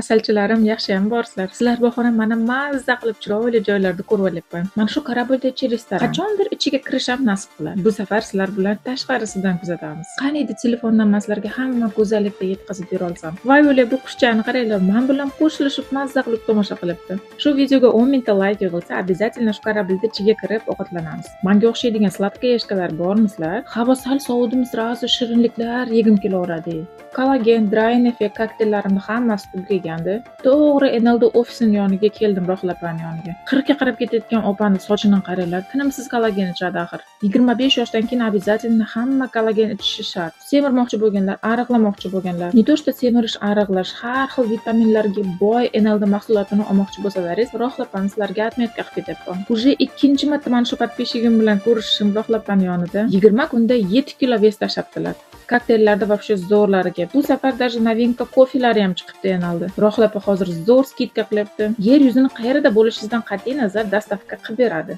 Asalchilarim, yaxshiyam borsizlar. Sizlar bahona mana mazza qilib chiroyli joylarda ko'rib olyapman. Mana shu Karaboldachi restoran. Qachondir ichiga kirish ham nasib qiladi. Bu safar sizlar bilan tashqarisidan kuzatamiz. Qaniydi telefondan man sizlarga hamma go'zallikni yetkazib bera olsam. Voy o'lay, bu qushchani qaranglar, man bilan qo'shilishib mazza qilib tomosha qilibdi. Shu videoga 10 mingta layk yig'ilsa, обязательно shu kорабльda ichiga kirib ovqatlanamiz. Manga o'xshaydigan сладкоежка lar bormisizlar? Havo sal sovidimi, сразу shirinliklar yegim kelaveradi. Kollagen, Drain Effect kokteyllarimni hammasi tugagandi. To'g'ri NLD ofisini yoniga keldim, Rohila opani yoniga. 40 ga qarab ketayotgan opani sochini qaranglar, tinimsiz kollagen ichadi axir. 25 yoshdan keyin обязательно hamma kollagen ichishi shart. Semirmoqchi bo'lganlar, ariqlamoqchi bo'lganlar, не то что semirish, ariqlash, har xil vitaminlarga boy NLD mahsulotini olmoqchi bo'lsalaringiz, Rohila opani sizlarga отметка qilib ketyapman. Уже ikkinchi marta mana shu подписчигim bilan ko'rishishim Rohila opani yonida. 20 kunda 7 kilo вес tashlabdilar. Kokteyllarda вообще zo'rlari gap. Bu safar даже новинка kofelari ham chiqibdi NLD. Rohila opa hozir zo'r скидка qilyapti. Yer yuzini qayerida bo'lishingizdan qat'iy nazar доставка qilib beradi.